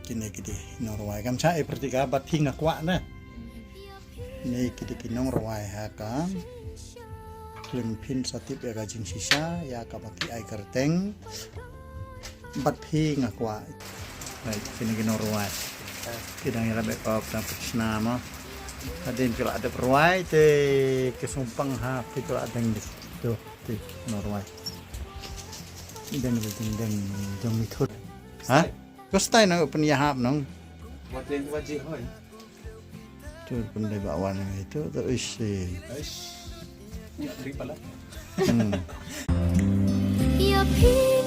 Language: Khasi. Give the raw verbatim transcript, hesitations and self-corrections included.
Kine ki dei ki nongrwai, kam shah ei pyrthei ka, bad phi nga kwah na. Ne ki dei ki nongrwai ha ka film Phin sa tip ïa ka jingshisha, ïa kaba ki ai kyrteng, bad phi nga kwah. Right, kine ki nongrwai. Ki dang ïalap ïa ka, dang pyrshna mo. Hadien ki la dep rwai te ki sngewpang ha, ki la dang dep. To, te nongrwai. Dang dep dang dang dang mi thut. Ha? Ko stai nang pynïahap nang. Wat yang wat ji hoi. Tu pynlei ba wan itu tu isi. Ais. Ya, beri pala. Hmm. Ïa phi